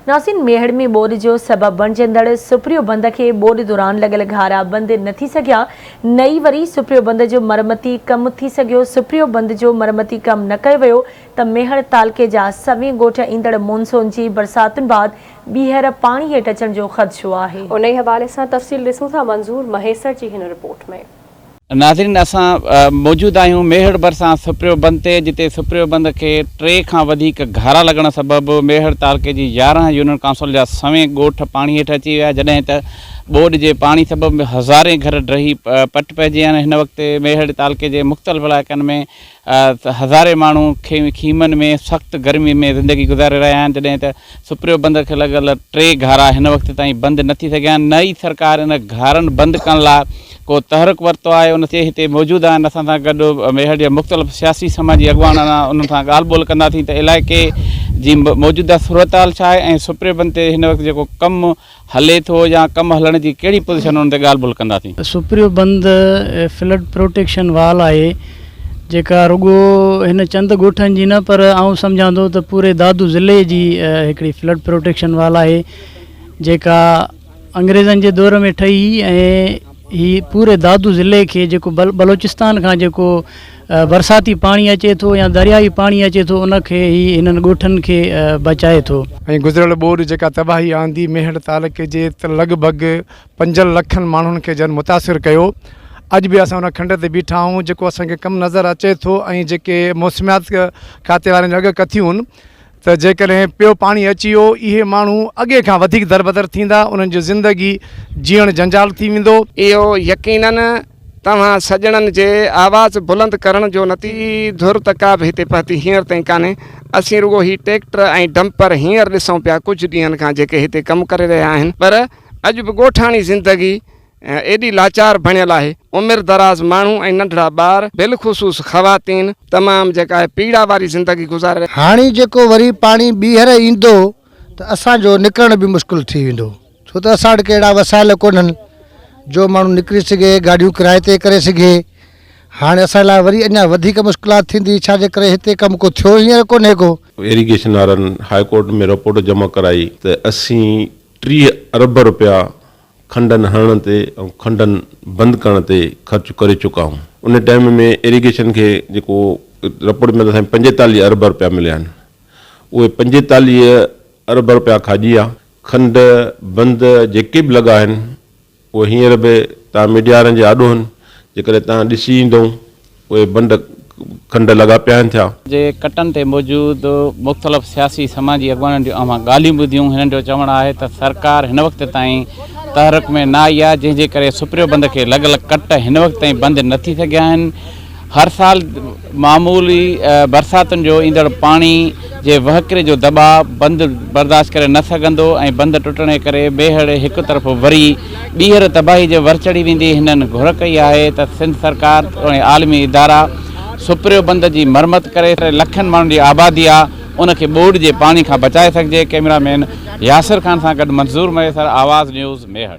ناظرين ميهڙ ۾ ٻوڏ جو سبب بڻجندڙ سپريو بند کي ٻوڏ دوران لڳل گهارا بند نه ٿي سگهيا نه ئي وري سپريو بند جو مرمتي ڪم ٿي سگهيو سپريو بند جو مرمتي ڪم نه ڪيو ويو ته ميهڙ تعلقي جا سوين ڳوٺ ايندڙ مونسون جي برساتن بعد ٻيهر پاڻي هيٺ اچڻ جو خدشو آهي. انهي حوالي سان تفصيل ڏسون ٿا منظور مهيسر جي هن رپورٽ ۾. ناظرين اسان موجود آهيون ميهڙ ڀرسان سپريو بند تي جتي سپريو بند کي ٽي کان وڌيڪ گهارا لڳڻ سبب ميهڙ تعلقي جي 11 يونين ڪائونسل جا سوين ڳوٺ پاڻي هيٺ اچي ويا جڏهن ته ٻوڏ جي پاڻي سبب هزارين گهر ڊهي پٽ پئجي ويا آهن هن وقت ميهڙ تعلقي جي مختلف علائقن ۾ هزارين ماڻهو خيمن ۾ سخت گرمي ۾ زندگي گذاري رهيا آهن جڏهن ته سپريو بند کي لڳل ٽي گهارا هن وقت تائين بند نه ٿي سگهيا آهن نه ئي سرڪار ان گهارن بند ڪرڻ لاء ڪو تحرڪ ورتو آهي ان تي هتي موجود آهن اسان سان گڏ ميهڙ جا مختلف سياسي سماجي اڳواڻ انهن سان ڳالهه ٻولهه ڪنداسين ته علائقي جي موجوده صورتحال ڇا آهي ۽ سپريو بند تي هن وقت جيڪو ڪم هلي ٿو يا ڪم هلڻ جي ڪهڙي پوزيشن ان تي ڳالهه ٻولهه ڪنداسين. سپريو بند فلڊ پروٽيڪشن وال آهي جيڪا رڳو هن چند ڳوٺن جي نه پر آئون سمجهان ٿو ته پوري دادو ضلعي جي هڪڙي فلڊ پروٽيڪشن وال آهي جيڪا انگريزن جي دور ۾ ٺهي هئي ۽ هي پوري دادو ضلعي کي جيڪو بلوچستان کان جيڪو برساتي پاڻي اچي ٿو يا دريائي پاڻي اچي ٿو ان کي هي هنن ڳوٺن کي بچائي ٿو. ۽ گذريل ٻوڏ جيڪا تباهي آندي ميهڙ تعلقي جي لڳ ڀڳ پنجن لکن ماڻهن کي جن متاثر ڪيو اڄ به اسان ان کنڊ تي بيٺا آهيون جيڪو اسان کي ڪم نظر اچي ٿو ۽ جيڪي موسميات کاتي وارن جون اڳڪٿيون ته جيڪڏهن پيو پاڻي اچي ويو اهي ماڻهو اڳي کان وڌيڪ دربدر ٿيندا انهن جي زندگي جيئڻ جنجال ٿي ويندو. اهو يقينن توهان سڄڻن جي آواز بلند ڪرڻ جو نتي ڌر ته ڪا به هتي پهتي هينئر تائين ڪانهي. اسين رڳو هي ٽيڪٽر ۽ ڊمپر هينئر ڏسون پيا ڪجهه ڏينهن کان جيڪي هتي ڪم ڪري رهيا آهن پر اڄ به ڳوٺاڻي زندگي ايڏي لاچار بڻيل آهي، عمر دراز ماڻهو ۽ ننڍڙا ٻار بالخصوص خواتين تمام جيڪا آهي پيڙا واري زندگي گذاري رهيا. هاڻي جيڪو وري پاڻي ٻيهر ايندو ته اسان جو نڪرڻ به مشڪل ٿي ويندو ڇو ته اسان وٽ ڪي اهڙا وسائل ڪونهن جو ماڻهو نڪري سگهي گاڏيون ڪرائي تي ڪري سگهي هاڻي اسان لاء وري اڃا وڌيڪ مشڪلات ٿيندي ڇا جي ڪري هتي ڪم ڪو ٿيو هينئر ڪونهي ڪو. ايريگيشن وارن هاء ڪورٽ ۾ رپورٽ جمع ڪرائي ته اسين 30 ارب رپيا کنڊن هڻڻ تي ۽ کنڊن بند ڪرڻ تي خرچ ڪري چڪا آهيون. ان ٽائيم ۾ ايريگيشن کي جيڪو رپورٽ ۾ ته سائين 45 ارب رپيا مليا آهن. اهي 45 ارب رپيا کاڄي ويا. کنڊ بند جيڪي به لڳا آهن اهي هينئر به توهان ميڊيا وارن جي آڏو آهن. جيڪڏهن توهان ڏسي ايندؤ اهي بنڊ کنڊ لڳا پيا آهن ٿيا. جي ڪٽن تي موجود مختلف سياسي سماجي اڳواڻن جون اوهان ڳالهيون ٻڌيون هنن جو چوڻ آهي ته سرڪار هن وقت تائين تحرڪ ۾ نه آئي آهي جنهن جي ڪري سپريو بند کي لڳل ڪٽ هن وقت تائين بند نه ٿي سگهيا آهن هر سال معمولي برساتن جو ايندڙ پاڻي جي وهڪري جو دٻاء بند برداشت ڪري نه سگهندو ۽ بند ٽٽڻ جي ڪري ميهڙ هڪ طرف وري ٻيهر تباهي جي ور چڙهي ويندي هنن گهر ڪئي آهي ته سنڌ سرڪار توڻي عالمي ادارا سپريو بند جي مرمت ڪري لکن ماڻهن جي آبادي آ ان کي ٻوڏ جي پاڻي کان بچائي سگهجي ڪئميرا مين ياسر خان سان گڏ منظور مهيسر آواز نيوز ميهڙ.